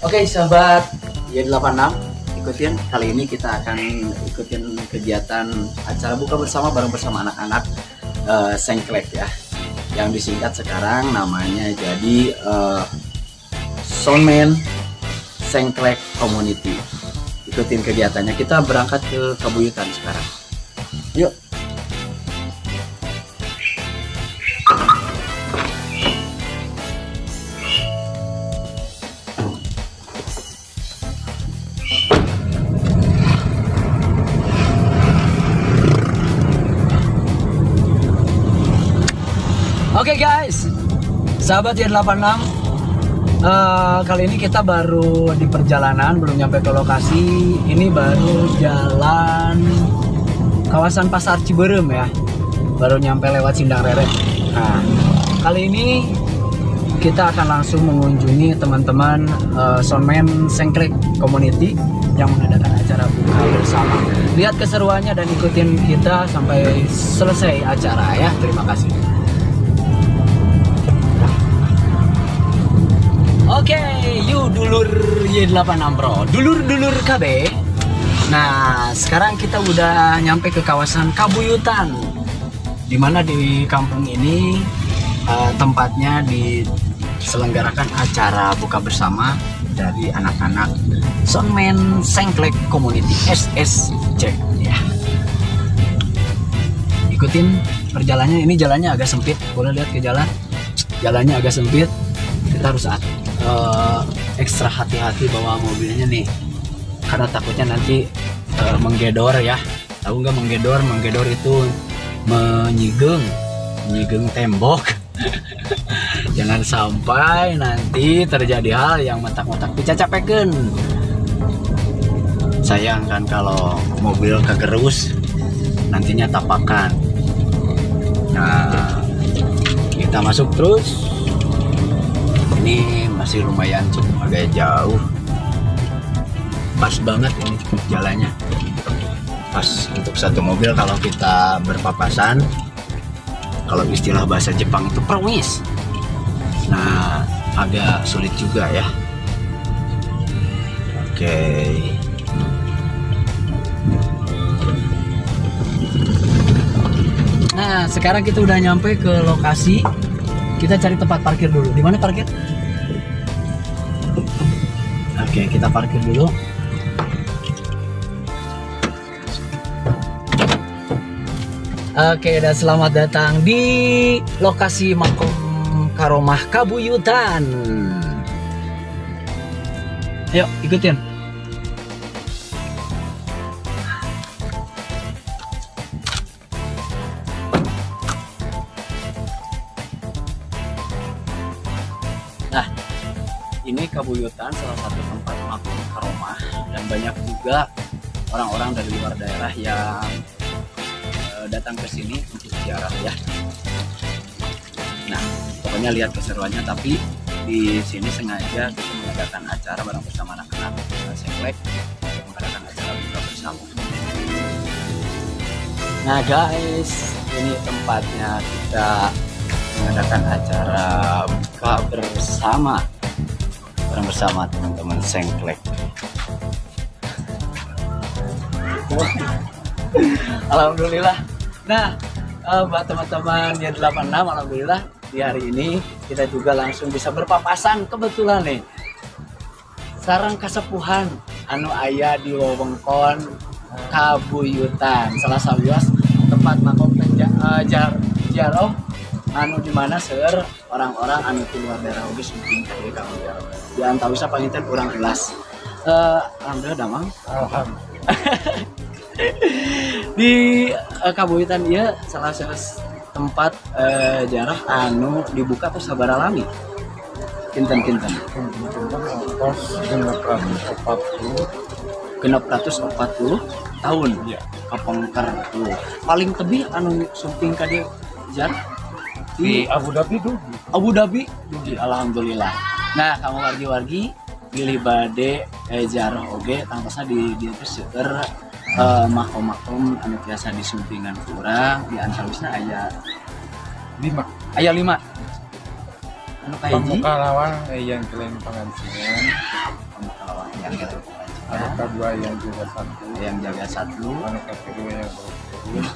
Oke sahabat Y86, ikutin kali ini kita akan ikutin kegiatan acara buka bersama bareng bersama anak-anak Sengklek ya, yang disingkat sekarang namanya jadi Soundman Sengklek Community. Ikutin kegiatannya, kita berangkat ke Kabuyutan sekarang. Yuk. Oke guys, sahabat Y86, kali ini kita baru di perjalanan, belum nyampe ke lokasi. Ini baru jalan kawasan Pasar Cibeureum ya, baru nyampe lewat Sindang Rere. Nah, kali ini kita akan langsung mengunjungi teman-teman Soundman Sengklek Community yang mengadakan acara buka bersama. Lihat keseruannya dan ikutin kita sampai selesai acara ya. Terima kasih. Oke, yuk dulur Y86 Bro, dulur-dulur KB. Nah, sekarang kita udah nyampe ke kawasan Kabuyutan, dimana di kampung ini tempatnya diselenggarakan acara buka bersama dari anak-anak Soundman Sengklek Community SSC ya. Ikutin perjalanannya, ini jalannya agak sempit, boleh lihat ke jalan. Jalannya agak sempit, kita harus ekstra hati-hati bawa mobilnya nih, karena takutnya nanti menggedor ya. Tahu nggak menggedor? Menggedor itu menyigeng, menyigeng tembok. Jangan sampai nanti terjadi hal yang matak-matak dicacapekeun. Sayang kan kalau mobil kegerus nantinya tapakan. Nah, kita masuk terus. Ini masih lumayan cukup agak jauh. Pas banget ini jalannya. Pas untuk satu mobil kalau kita berpapasan. Kalau istilah bahasa Jepang itu perwis. Nah, agak sulit juga ya. Oke. Nah, sekarang kita udah nyampe ke lokasi. Kita cari tempat parkir dulu. Di mana parkir? Oke, kita parkir dulu. Oke, dan selamat datang di lokasi Makom Karomah Kabuyutan. Ayo, ikutin. Nah, ini Kabuyutan salah satu tempat makom karomah dan banyak juga orang-orang dari luar daerah yang datang ke sini untuk ziarah ya. Nah, pokoknya lihat keseruannya, tapi di sini sengaja kita mengadakan acara bareng bersama anak-anak Sengklek untuk mengadakan acara buka bersama. Nah guys, ini tempatnya kita mengadakan acara buka bersama bareng bersama teman-teman Sengklek. Alhamdulillah. Nah, buat teman-teman Y86, alhamdulillah di hari ini kita juga langsung bisa berpapasan kebetulan nih. Sareng kasepuhan anu aya di wewengkon Kabuyutan, salah sawios tempat makom ziarah anu di mana seueur orang-orang anu di luar daerah oge sumping ka dieu kanggo ziarah. Di antawisna panginten urang ulas. Alhamdulillah damang. Alhamdulillah. Di Kabuyutan ieu salah satu tempat ziarah anu dibuka atau sabaraha lami? Kinten-kinten. Kinten atos 640. 640 tahun. Iya. Kapengker tuh. Paling tebih anu sumping ka dieu ziarah Di Abu Dhabi tuh. Abu Dhabi dugi, alhamdulillah. Nah, kamu wargi-wargi pilih bade ziarah oge tangtosna di dieu teh seueur makom-makom anu tiasa disumpingan ku urang, di antawisna aya 5. Aya 5. Anu kahiji Pamukalawang, Eyang Kelen Pangansingan. Yang jaga Anu kadua yang jaga satu. Yang jaga satu. Anu katilu yang berurus.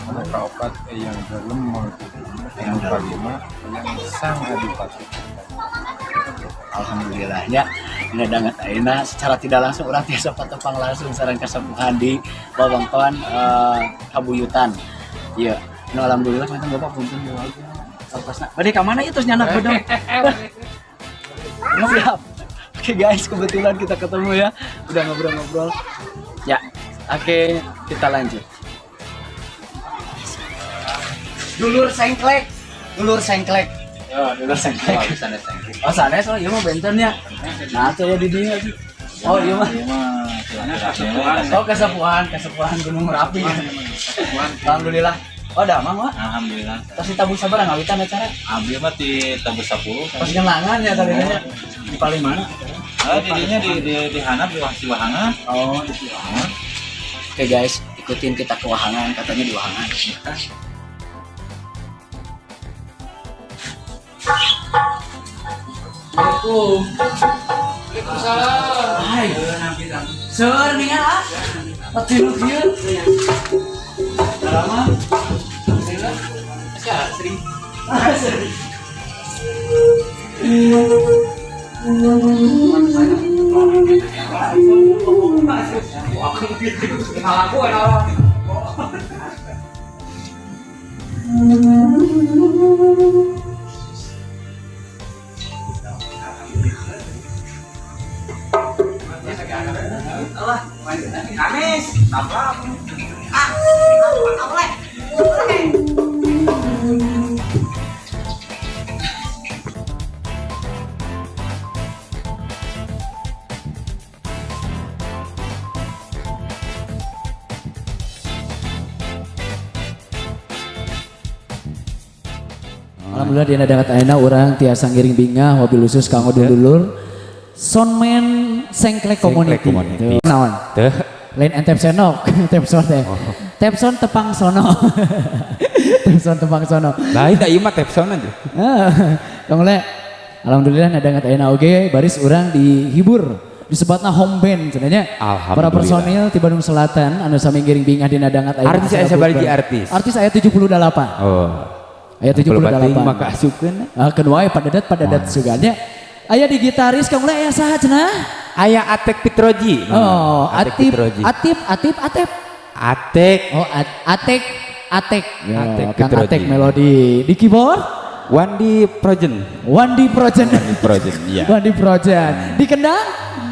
Anu kaopat yang dalem mangkubumi. Anu kalima yang sang adipati. Alhamdulillah ya. Ini danget ayeuna secara tidak langsung urang tiasa patepang langsung sareng kasepuhan di wewengkon Kabuyutan. Iya. Nu alhamdulillah mantan Bapak punten deui wae. Lepasna. Bade ka mana ieu terus nyandak bedog? Siap. Oke guys, kebetulan kita ketemu ya. Udah ngobrol-ngobrol. Ya. Oke, kita lanjut. Dulur sengklek. Dulur sengklek. Ya, Dulur sengklek. Oh, sanes, oh iya mah benten ya. Nah, tuh ya di dinya sih. Oh iya mah. Oh, kesepuhan, kesepuhan Gunung Merapi. Alhamdulillah. Oh, damang wah. Alhamdulillah. Terus ditabuh sabaraha ngawitan acara? Abdi mah di tabuh 10. Pas ngelangan ya tadi nanya. Di paling mana? Ah, didinya di handap di Wahangan. Oh, di Wahangan. Oke guys, ikutin kita ke Wahangan, katanya di Wahangan. Assalamualaikum. Waalaikumsalam. Hai. Seur ningal ah. Pati nu kieu. Lama. Alhamdulillah. Sering. Sering. Alhamdulillah dina danget ayeuna urang tiasa ngiring bingah wabil khusus kanggo dulur Soundman Sengklek Community. Community. Tuh, naon? Teh. Lain entep senok, Tepson teh. Tepson tepang sono. Tepson tepang sono. Lain da ieu mah Tepson aja. Kang Le, alhamdulillah danget ayeuna oge baris urang dihibur disebutna home band cenah. Alhamdulillah. Para personil di Bandung Selatan anu sami ngiring bingah dina danget ayeuna. Artis aya sabaraha artis? Artis aya 78. Oh. Aya 78. Maka asupkeun. Ah, keun wae padedet padedet suganya. Aya di gitaris Kang Le aya saha cenah? Aya Atek Pitroji. Oh, Atek Atip, Pitroji. Atip, Atip, Atep. Atek. Oh, Atek, Atek. Ya, Atek Kang Pitroji. Atek melodi. Di keyboard? Wandi Projen. Wandi Projen. Wandi Projen, iya. Wandi Projen. Di kendang?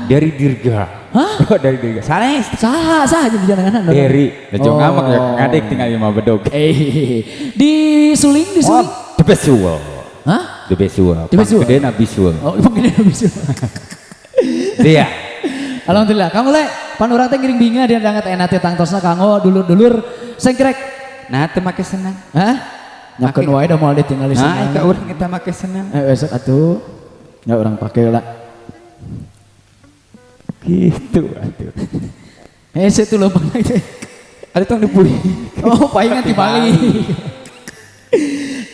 Dari Dirga. Hah? Oh, dari Dirga. Sanes. Saha, saha jadi jangan Dari. Da oh. Ngamak ya ngadek tinggal lima bedog. Eh, di suling, di suling. Oh, the visual. Hah? The visual. The visual. Panggedena visual. Oh, panggedena visual. Iya. Alhamdulillah. Kang Le, pan urang teh ngiring bingah dia danget enak teh tangtosna kanggo dulur-dulur sengkrek. Nah, teu make senang. Hah? Nyakeun wae da moal ditinggali Nah, senang. ka urang eta make senang. Eh, besok atuh. Ya urang pake lah. Gitu atuh. Eh, situ leumpang teh. Atuh tong dipuli. Oh, palingan di Bali.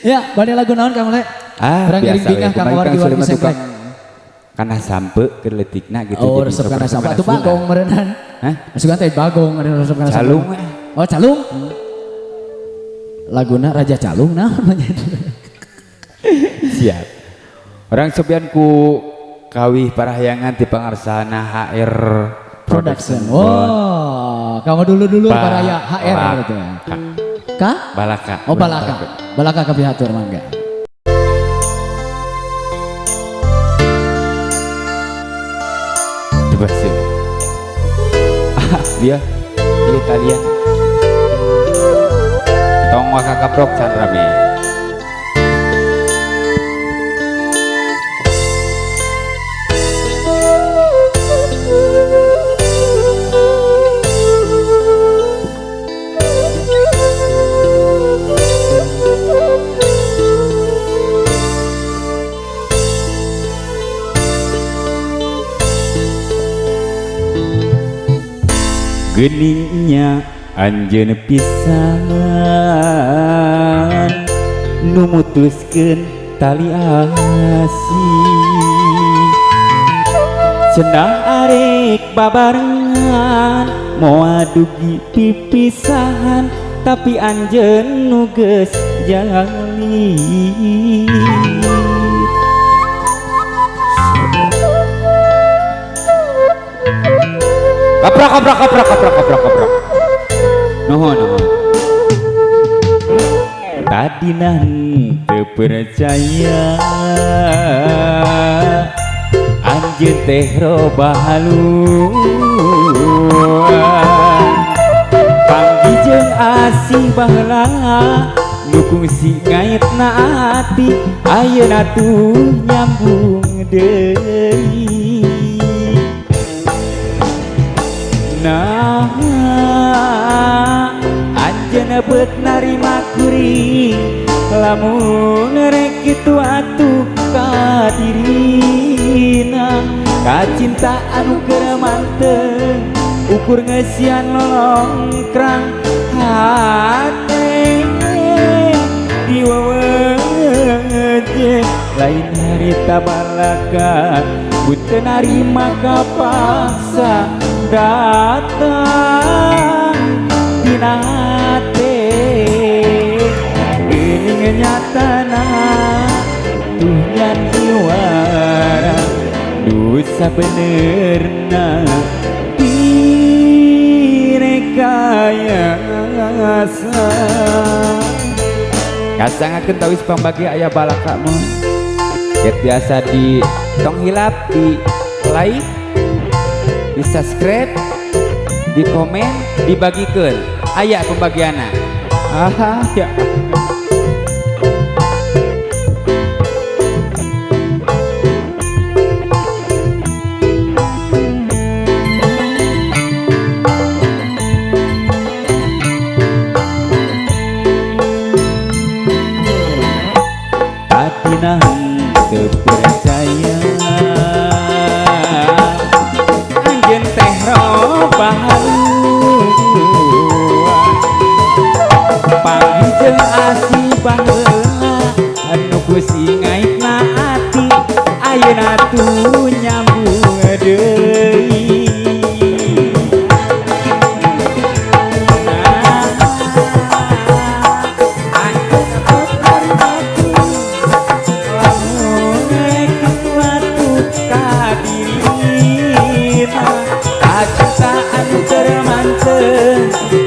Ya, bade lagu naon Kang Le? Ah, Urang ngiring biasa bingah we. kanggo Kemarin Kang wargi-wargi Sulaiman sengkrek. tukang kana sampe keur leutikna gitu. Oh, jadi resep kana resep sampe. kana Atuh bagong meureunnan. Hah? Asukan teh bagong ada resep kana sampe. Calung we. Oh, calung. Laguna Raja Calung naon nya. Siap. Orang sobian ku kawih parahyangan ti pangarsana HR Production. Oh, kamu dulu-dulu baraya HR gitu. Ka? Balaka. Oh, Balaka. Balaka kapihatur mangga. Coba sih. Dia di Italia. Tong waka kaprok can rame. Geningnya anjeun pisan nu mutuskeun tali asih. Cenah arek babarengan moal dugi pipisahan tapi anjeun nu geus jalani. Kaprak kaprak kaprak kaprak kaprak kaprak. Nuhun nuhun. Tadi teu percaya anjeun teh robah haluan panggih jeung asih baheula nu kungsi ngaitna ati ayeuna tuh nyambung deui. Nah anjeun beut narima kuring lamun rek kitu atuh ka dirina kacinta anu keur manteng ukur ngeusian lolongkrang hate diweweje lain harita balaka mun teu narima kapaksa datang dina hate geuning nyatana tuh nyandiwara nu sabenerna direkayasa. Kasangakeun tawis pambagi aya balaka mah get biasa di tong hilap di like, di subscribe, di komen, dibagikeun. Aya pembagianna. Aha ya. Tadina teu percaya anjeun teh robah haluan panggih jeung asih baheula anu kusi ngaitna ati ayeuna tuh nyambung deui.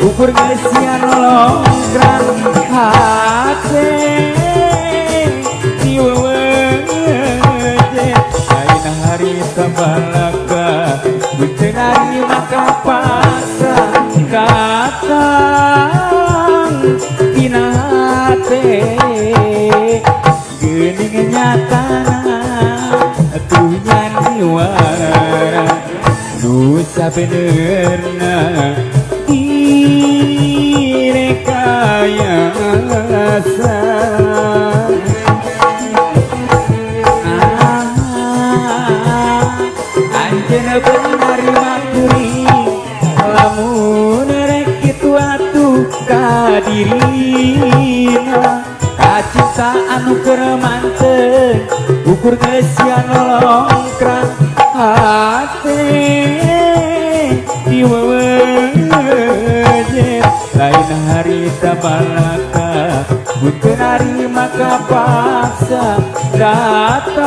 Ukur ngeusian longkrang hate diweweje lain harita balaka mun teu narima kapaksa datang dina hate geuning nyatana tuh nyandiwara nu sabenerna direkayasa. Anjeun bener narima kuring lamun rek kitu atuh ka dirina kacinta anu keur manteng ukur ngeusian lolongkrang hate diweweje lain harita balaka mun teu narima kapaksa datang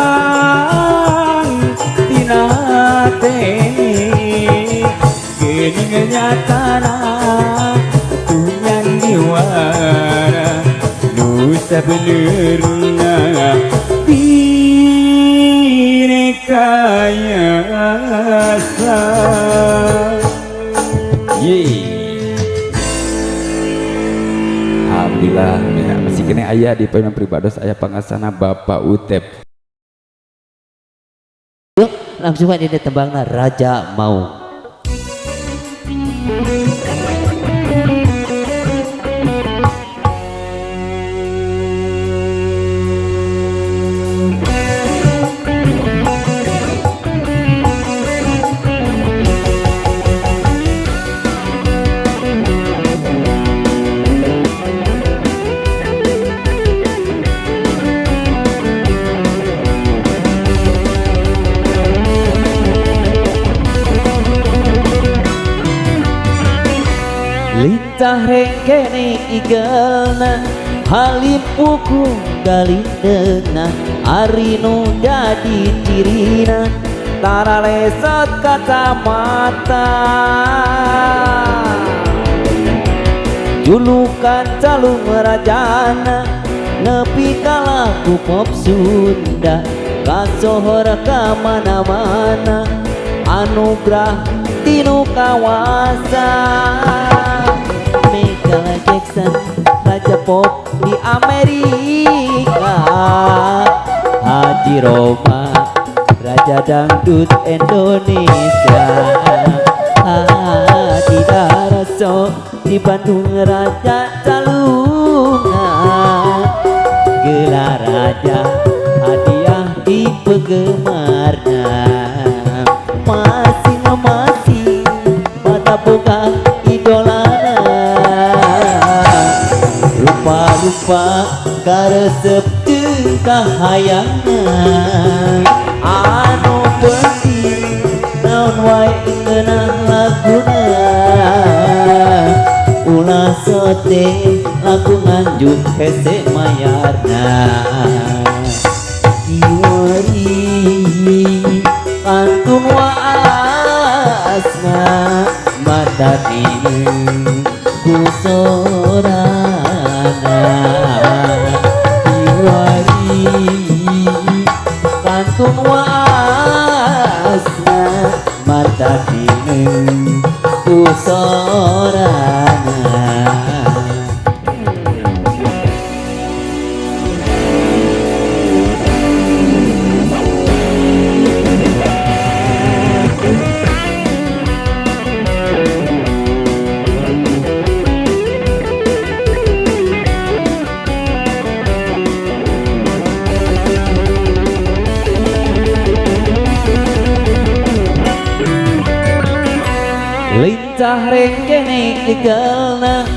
tina hate geuning nyatana tuh nyandiwara nu sabenerna direkayasa. Ye. Alhamdulillah ya, masih kena aya di payunan pribados aya pangasana Bapak Utep. Yuk langsung aja ini tembangna Raja Maung. Lincah rengkene igelna, halim pukul galindengna, ari nu jadi cirina tara lesot kacamata. Julukan calung rajana, nepi kalah ku pop Sunda, kasohor ka mana-mana, anugerah tinu kawasa. Michael Jackson raja pop di Amerika, Haji Roma raja dangdut Indonesia, Hadi Daraso di Bandung raja calungan, gelar raja hadiah di penggemarna. Masing-masing mata boga idolana, rupa-rupa karesep teu kahayangna. Anu penting naon wae ngeunah laguna, ulah sote lagu nganjuk hese mayarna. Kiwari kantun waasna, mata nineung ku sorana. Kiwari kantun waasna, mata nineung ku sorana. Lincah rengkene igelna,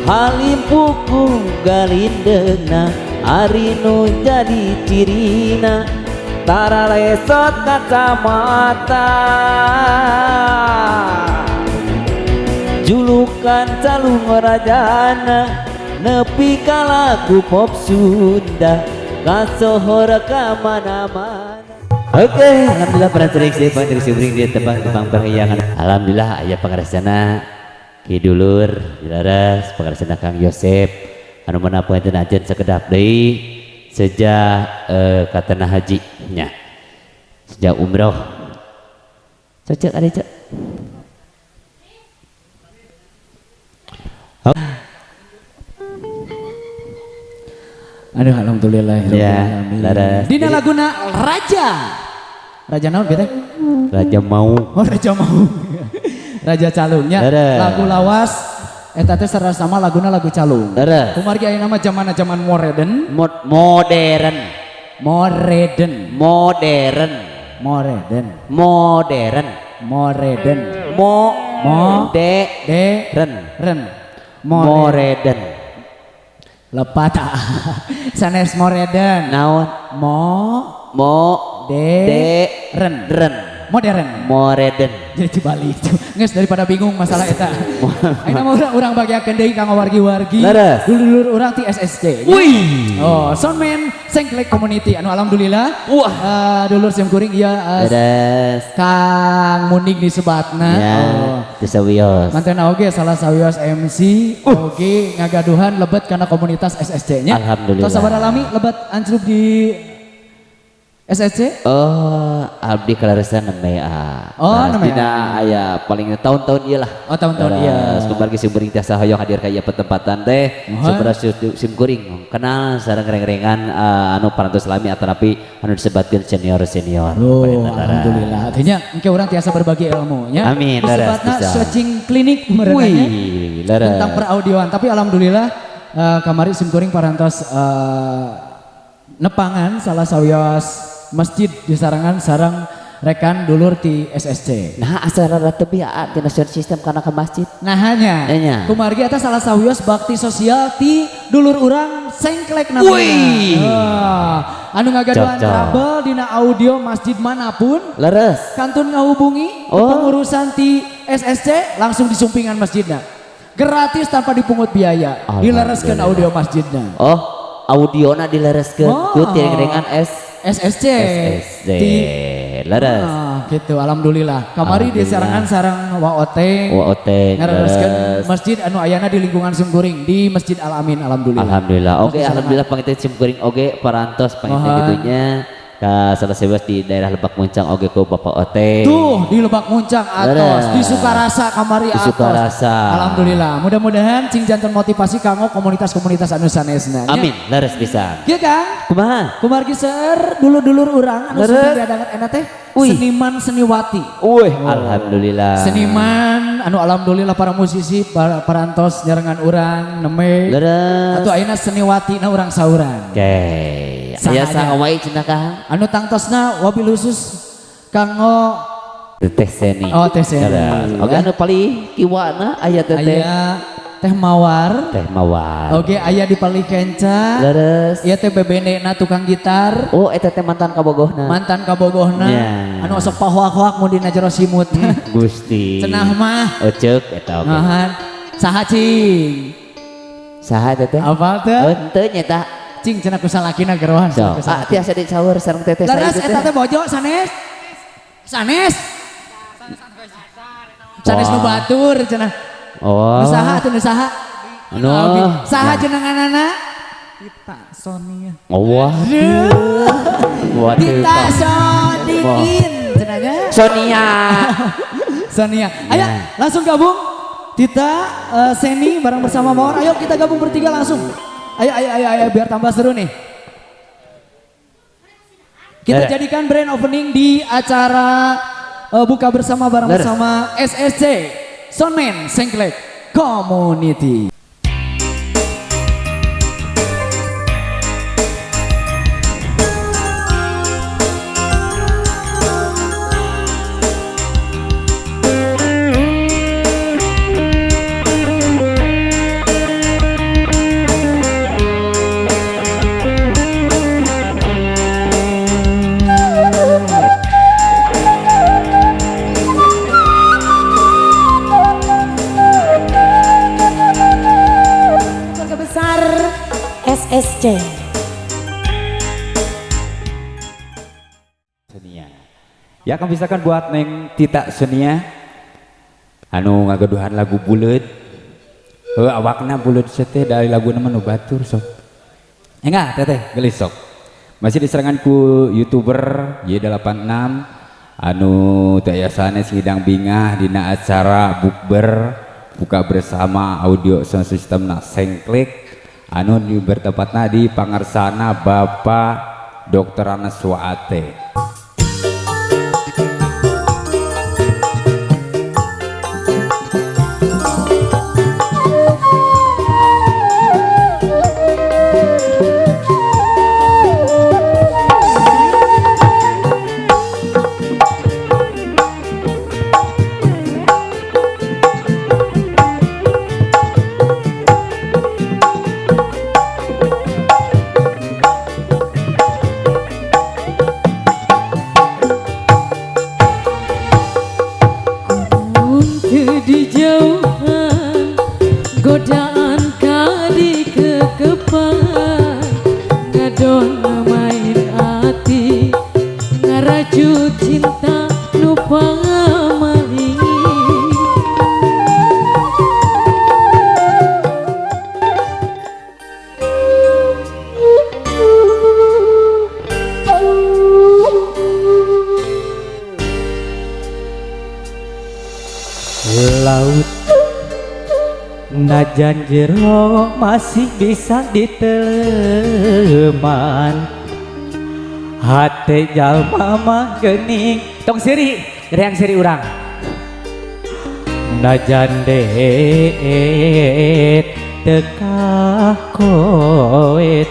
halim pukul galindengna, ari nu jadi cirina tara lesot kacamata. Julukan calung rajana, nepi kalaku pop Sunda, kasohor ka mana-mana. Oke, alhamdulillah para terik sih, para terik sih di tebang-tebang perhiangan. Alhamdulillah aya pangaresana Ki Dulur Dilaras, pangaresana Kang Yosep anu mana panganten ajen sekedap deui sejak ka tanah haji nya. Sejak umroh. Cocok ada cok. Aduh, alhamdulillah. Ya, laras. Dina laguna Raja. Raja naon kita? Raja mau. Oh, Raja mau. Raja Calungnya. Lagu lawas eta teh sama laguna lagu Calung. Laras. Kumargi ayeuna mah zamana zaman modern. Modern. Modern. Modern. Modern. Modern. Modern. Mo mo de de ren. Ren. Modern. Lepat sanes modern. Naon? Mo mo de, de ren. Ren. Modern. Modern. Jadi dibalik. Geus daripada bingung masalah eta. Ayeuna mah urang bagiakeun deui ka wargi-wargi. Dulur-dulur urang ti SSC. Wih. Oh, Soundman Sengklek Community anu alhamdulillah. Wah. Dulur sim kuring ieu Kang Muning disebatna. Ya, oh. Teu sawios. Mantena oge salah sawios MC oge ngagaduhan lebet kana komunitas SSC nya. Alhamdulillah. Tos sabaraha lami lebet ancrub di SSC? Oh, abdi kalaresan nembe a. Oh, nembe. Dina aya paling tahun-tahun ieu lah. Oh, tahun-tahun ieu. Kumargi sim kuring tiasa hoyong hadir ka ieu pertempatan teh. Supaya sim kuring kenal sareng reng-rengan anu parantos lami atanapi anu disebatkeun senior-senior. Oh, alhamdulillah. Artinya engke urang tiasa berbagi ilmu nya. Amin. Disebutna searching klinik meureunna tentang peraudioan. Tapi alhamdulillah kamari sim kuring parantos nepangan salah sawios masjid di sarangan sarang rekan dulur ti SSC. Nah asal rada tebih aa tina sound system kana ke masjid. Nah hanya. Kumargi eta salah sawios bakti sosial ti dulur urang Sengklek namanya. Wih. Anu ngagaduhan trouble dina audio masjid manapun. Leres. Kantun ngahubungi pengurusan ti SSC langsung disumpingan masjidna. Gratis tanpa dipungut biaya. Dilereskeun audio masjidna. Oh, audiona dilereskeun Oh. ku tiring-ringan S SSC. SSC. Leres. Ah, gitu, alhamdulillah. Kamari di Alhamdulillah. sarangan sarang Wa Oteng. Wa Oteng, Ngarereskeun leres. masjid anu ayana di lingkungan Simkuring di Masjid Al Amin, alhamdulillah. Alhamdulillah. Oke, Terus alhamdulillah panginten simkuring oge parantos panginten Mohon. gitunya. Ka salah sebas di daerah Lebak Muncang oge ku Bapak Oteng. Tuh di Lebak Muncang atos, Leres. di Sukarasa kamari Di atos. Sukarasa. Alhamdulillah. Mudah-mudahan cing janten motivasi kanggo komunitas-komunitas anu sanesna. nya. Amin, leres pisan. Kieu Kang, Kumaha? kumargi seueur dulur-dulur urang anu Leres. sudah diadangan enak teh Uy. seniman seniwati. Wih, alhamdulillah. Seniman anu alhamdulillah para musisi para parantos nyarengan urang neme. Leres. Atuh ayeuna seniwati na urang saurang. Oke. Saha Aya nya? saha wae cenah Kang? Anu tangtosna wabil khusus kanggo Teh Seni. Oh, Teh Seni. Leres. Oke, anu paling kiwana aya teh teh. aya Teh Mawar. Teh Mawar. Oke, aya di Palih Kenca. Leres. Ieu teh bebene na tukang gitar. Oh, eta teh mantan kabogohna. Mantan kabogohna. Ya. Anu osok pahoak-hoak mun dina jero simut. Gusti. Cenah mah. Eceuk eta oge. Nahan. Saha cing? Saha eta teh? Apa teh? Oh, henteu nya eta. Cing cenah ku salakina gerohan. So, ah, tiasa dicaur sareng teteh Leres saha itu eta teh bojo sanes. Sanes. Sanes nu Wah. batur cenah. Oh. Nu saha atuh nu saha? Nu. Saha Ya. jenenganana? Oh, wah. Waduh. Tita Sodikin cenah nya. Sonia. Sonia. Ayo Ya. langsung gabung. Tita, Seni bareng bersama Mawar. Ayo kita gabung bertiga langsung. Ayo ayo ayo ayo biar tambah seru nih. Kita Leres. jadikan brand opening di acara buka bersama bareng Leres. bersama SSC Soundman Sengklek Community. Keluarga besar SSC. Sonia. Ya kan bisa kan buat Neng Tita Sonia anu ngagaduhan lagu buleud. Heuh awakna buleud teh dari lagu nama nu batur sok. Enggak teteh gelis sok. Masih diserangan ku YouTuber Y86 anu teu aya sanes ngidang bingah dina acara bukber buka bersama audio sound system na Sengklek anu di bertepatna di Pangarsana Bapak Dr. Anas Waate. Untuk dijauhan godaan kali kekepan ngadon main hati ngaracut cinta nu pamalingi. Laut najan jero masih bisa diteleman hate jalma mah geuning tong siri reang siri urang najan deet teka koet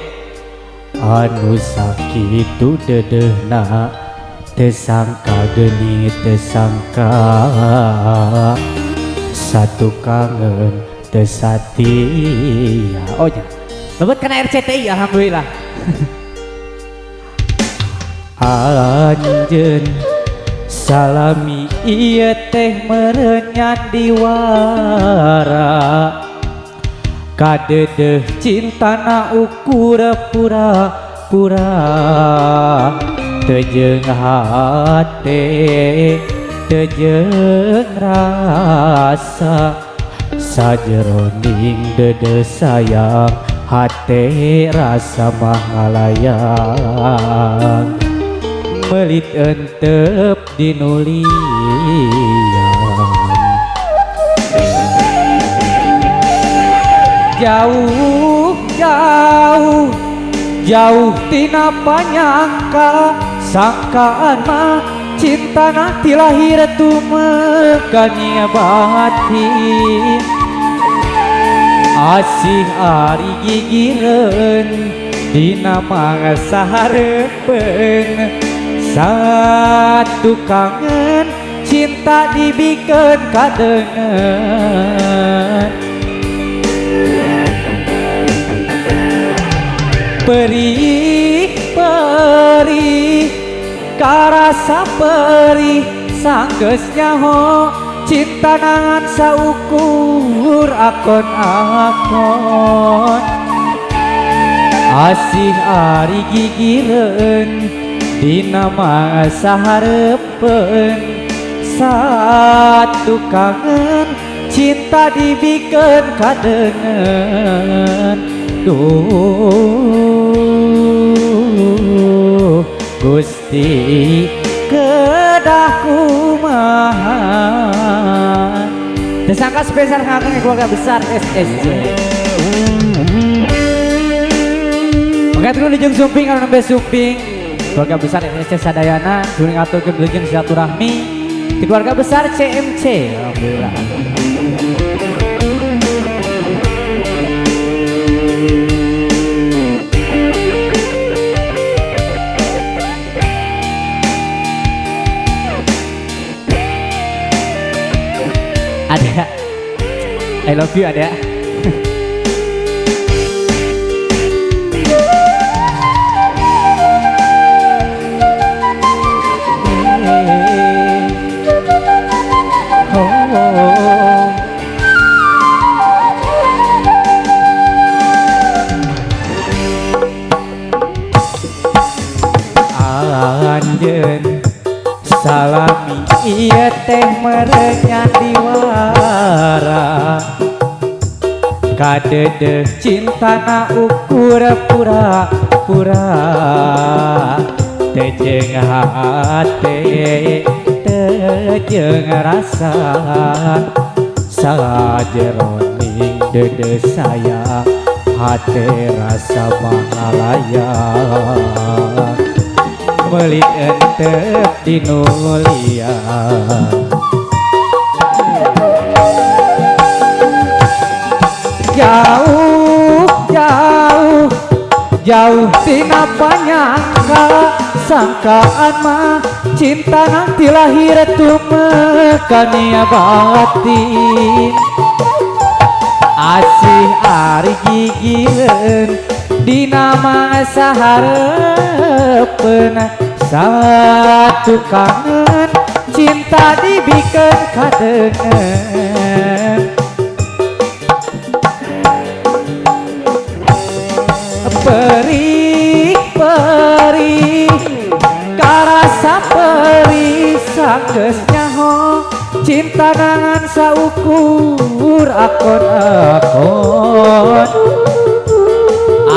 anu sakitu dedehna tesangka geni tesangka satu kangen tesatia. Oh ya, lebet kana RCTI alhamdulillah. Anjeun Salami ieu teh meureun diwara kadedeh cintana ukur pura-pura teu jeung hate teu jeung rasa sajeroning deudeuh sayang hate rasa mah ngalayang melit entep dinulian. Jauh jauh jauh tina panyangka sangkaan mah cintana ti lahir tumekania batin asih ari gigireun dina mangsa hareupeun satu kangen cinta dibikeun kadengen. Perih perih karasa perih sanggeus nyaho cinta nangan saukur akon akon asih ari gigireun dina mangsa hareupeun satu kangen cinta dibikeun kadengen. Duh Gusti kedah kumaha. Tersangka spesial ngageng keluarga besar SSC. Mangga jeung sumping anu nembe sumping keluarga besar SSC sadayana kuring aturkeun wilujeng silaturahmi di keluarga besar CMC. Alhamdulillah. Ada, I love you ada. Oh. Anjeun salami ieu teh meureun diwara kadedeh cintana ukur pura-pura teu jeung hate teu jeung rasa sajeroning deudeuh sayang hate rasa mangalayang meuli entep dinulian. Jauh jauh jauh tina panyangka sangkaan mah cinta nanti lahir tumekania batin asih ari gigireun dina mangsa hareupeun satu kangen cinta dibikeun kadengen. Perih perih karasa perih sanggeus nyaho cinta nangan saukur akon akon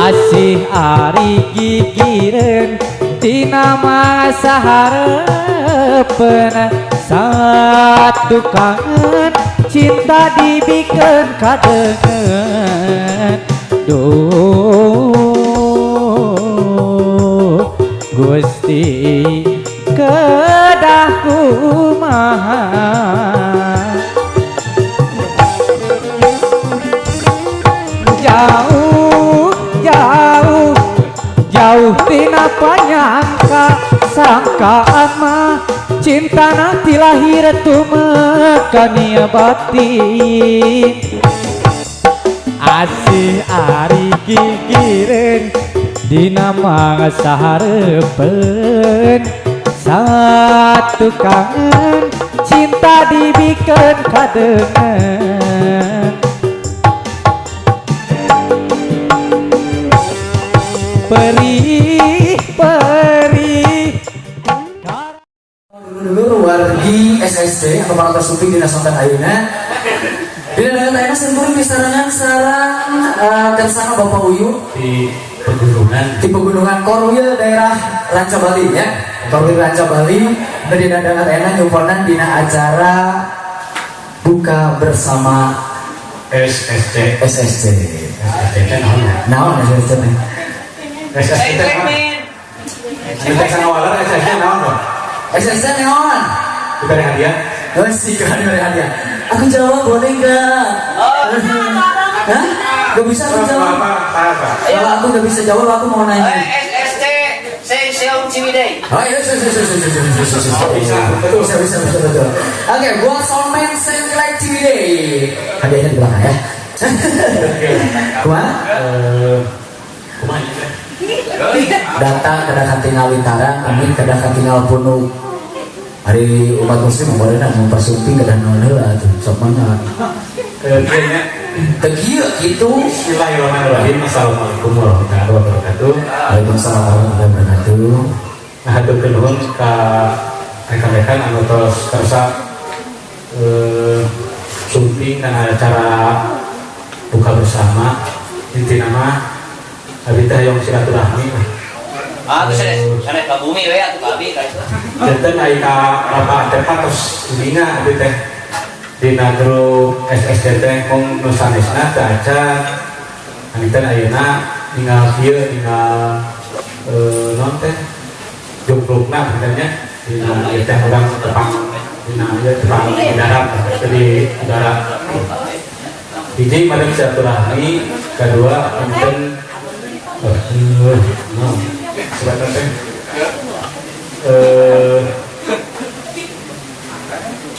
asih ari gigireun dina mangsa hareupeun satu kangen cinta dibikeun kadengen. Duh Gusti kedah kumaha. Jauh jauh jauh tina panyangka sangkaan mah cinta nanti lahir tumekania batin asih ari gigireun dina mangsa hareupeun Satukangan cinta dibikeun kadeungeun. Perih perih. Dulur wargi SSC atau para sumping dina sonten ayeuna. Dina danget ayeuna simkuring disarengan sareng kersana Bapak Uyu di pegunungan, di pegunungan Korwil daerah Ranca Bali ya. Korwil Ranca Bali dina danget ayeuna nyumponan dina acara buka bersama SSC. SSC. SSC teh naon ya? Naon SSC teh? SSC teh naon? Anu teh sangawalan SSC naon, Bang? SSC naon? Diberi hadiah. Oh, sih kan diberi hadiah. Aku jawab boleh nggak? Hah? Gak bisa aku jawab. Apa? Apa? Kalau aku gak bisa jawab, aku mau nanya. SSC Seong Ciwidey. Oh iya, bisa, bisa, bisa, bisa, bisa, bisa, bisa, Bisa, betul. Bisa, bisa, bisa, betul. Oke, buat soundman Sengklek Ciwidey. Hadiahnya di belakang ya. Kumaha? Kumaha ieu teh? Data kedah katingal lingkaran, amin kedah katingal punuk. Hari umat muslim kemarin mau pasumping kedah naon heula atuh. Sok mana? Kieu nya. Teu kieu kitu. Bismillahirrahmanirrahim. Assalamualaikum warahmatullahi wabarakatuh. Waalaikumsalam warahmatullahi wabarakatuh. Nah, hatur nuhun ka rekan-rekan anu tos kersa sumping kana acara buka bersama. Intina mah abi teh hoyong silaturahmi. Ah, tuh sanes sanes ka bumi we atuh ka abi ka itu. Janten ai ka Bapak Atep tos uninga abi teh dina grup SSD teh mung nu sanesna teu acan. Panginten ayeuna ninggal kieu, ninggal naon teh jumplukna panginten dina ieu teh urang tepang dina ieu tepang di darat, di udara. Hiji madem silaturahmi, kedua panginten no sebentar teh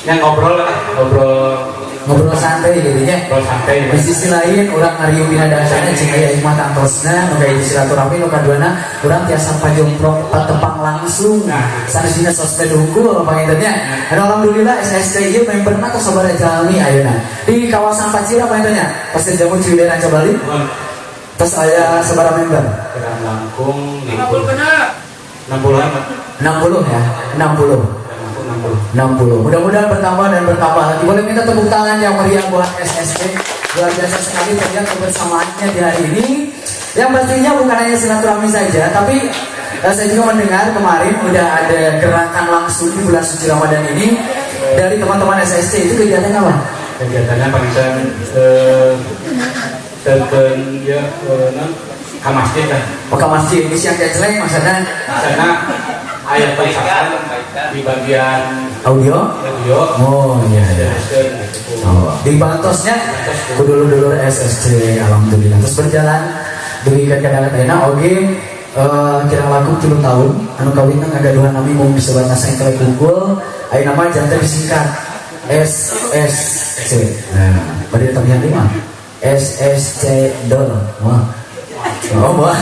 yang ngobrol lah, ngobrol. Ngobrol santai gitu nya. Ngobrol santai. Di sisi lain urang ngariung dina dasarnya cing aya hikmah tangtosna nu kahiji silaturahmi, nu kaduana urang tiasa pajomprong patepang langsung. Nah. Sanes dina sosmed hungkul panginten nya. Dan alhamdulillah SSC ieu memberna tos sabaraha jalmi ayeuna di kawasan Pacira panginten nya, Pasir Jamu Ciwidey Ranca Bali? Tos aya sabaraha member? Kurang langkung 60 60-an. 60 ya, 60. 60. 60. Mudah-mudahan bertambah dan bertambah lagi. Boleh minta tepuk tangan yang meriah buat SSC. Luar biasa sekali terlihat kebersamaannya di hari ini. Yang pastinya bukan hanya silaturahmi saja, tapi saya juga mendengar kemarin udah ada gerakan langsung di bulan suci Ramadan ini dari teman-teman SSC. Itu kegiatannya apa? Kegiatannya panginten teken ya non ka masjid lah. Oh, ke masjid ini siang celeng maksudnya? Sana aya tulisan di bagian audio. Audio. Oh iya, iya. Gitu. Oh, di bantosnya ku dulur-dulur SSC, alhamdulillah. Terus berjalan dugikeun ka darat ayeuna oge kirang langkung 3 tahun anu kawinna ngagaduhan nami mung disebatna Sengklek hungkul, ayeuna mah janten disingkat SSC. Nah, bade tambahan lima SSC dol. Wah. Oh, wah.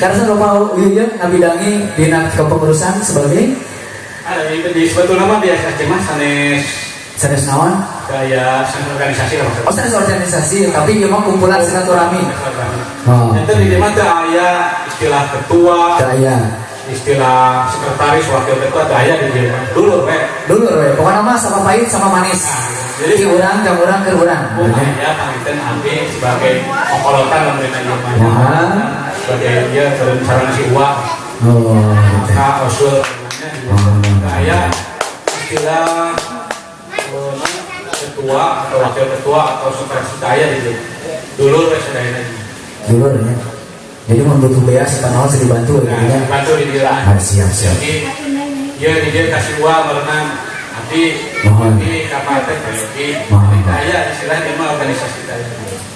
Karena saya mau ieu ngabidangi dina kepengurusan sebagai Ada itu di sebetulnya mah di SSC mah sanes sanes naon? Kayak sanes organisasi lah maksudnya. Oh, sanes organisasi, tapi ieu mah kumpulan silaturahmi. Oh. Itu di mah teu aya istilah ketua, Teu aya. Istilah sekretaris, wakil ketua teu aya di dieu mah. Dulur we. Dulur we, pokoknya mah sama pahit sama manis. Nah, jadi jadi urang jang urang keur urang. Oh, aya panginten abdi sebagai kokolotan lah mereka ieu mah. Wah. Sebagai dia sareng si Uwa. Oh, gitu. Maka usul Oh. aya istilah ketua atau wakil ketua atau sekretaris aya di dieu. Dulur we sadayana. Dulur ya. Jadi mun butuh bea sepanaon dibantu gitu Nah, ya. bantu di dieu lah. Ah, siap, siap. Jadi ya di dieu kasih uang merenang abdi Mohon. di kapal teh Yogi. Mohon. Aya istilah dia mah organisasi teh.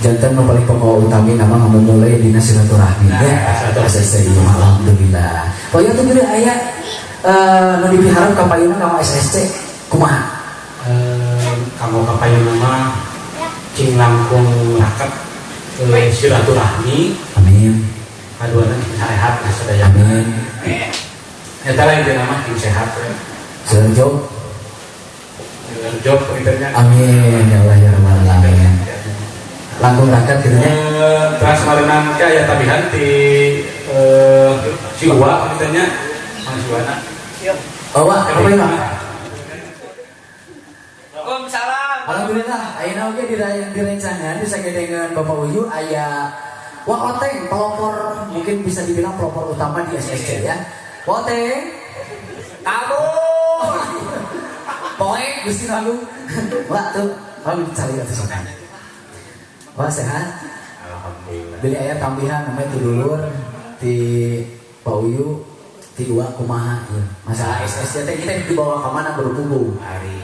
Janten nu paling pokok utami nama mulai dina silaturahmi Nah, ya. silaturahmi. SSC alhamdulillah. Oh ya tuh gede aya nu dipiharap ka payuna ka SSC kumaha? Kamu kapayuna mah cing langkung raket silaturahmi. Amin. Kaduana cing sarehat nah sadaya. Amin. Nyata lain dia nama tim sehat ya. Seueur job. Seueur job internya. Amin ya Allah ya Rabbal alamin. Langkung rakyat gitu nya. Terus marenan ke aya tabihan ti si Uwa gitu nya. Mang si Uwana. Oh, wah, apa ini, Pak? Waalaikumsalam. Alhamdulillah, ayeuna oge di direncangan disagedengan Bapak Uyu aya Wak Oteng, pelopor, mungkin bisa dibilang pelopor utama di SSC ya. Wak Oteng, kabur. Poek Gusti Agung. Wak tuh, oh cari atuh sok. Wah, sehat. Alhamdulillah. Beli aya tambihan namanya ti dulur ti Pak Uyu ti Uwa kumaha ieu. Masalah SSC teh kita dibawa ke mana berhubung. Hari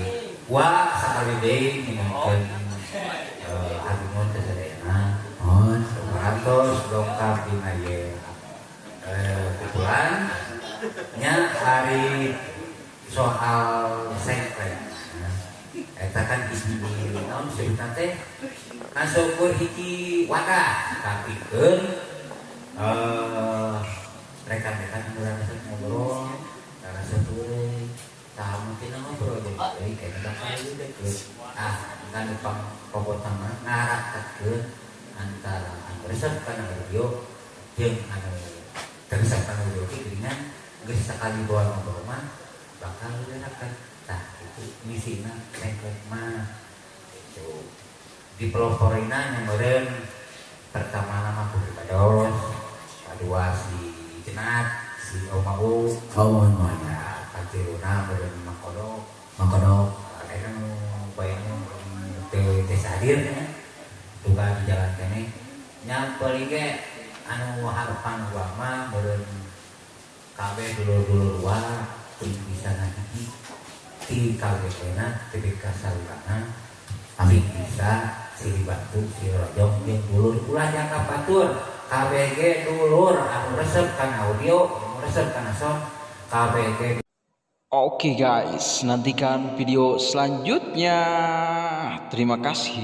wa sakali deui ninggalkeun hatungan teh sadayana. Oh, Parantos dongkap dina ieu kumpulan nya hari soal sengklek. Eta kan hiji naon disebutna teh ngaseukur hiji wadah kapikeun rekan-rekan anu resep ngobrol, resep euy. Tah mungkin ngobrol jadi deui kayaknya bakal deket. Ah, kan pang mah ngaraketkeun antara anu resep kana audio jeung anu teu resep kana audio ge geuningan geus sakali bawa ngobrol mah bakal raket. Tah itu misina sengklek mah itu dipeloporina yang meureun pertama nama Putri Bados, kedua si Jenat, si Omau, oh, mohon mohon. Ya katiluna meureun Mangkodok, Mangkodok. Kayaknya nu bayangnya teu teu hadir nya duka di jalan kene nya paling ge anu harapan gua mah meureun kabeh dulur-dulur wa teu bisa ngahiji ti KWT-na TBK salurana. Amin. Bisa silih bantu silih rojong jeung dulur, ulah jangka batur KBG dulur anu resep kana audio, anu resep kana sound KBG. Oke guys, nantikan video selanjutnya. Terima kasih.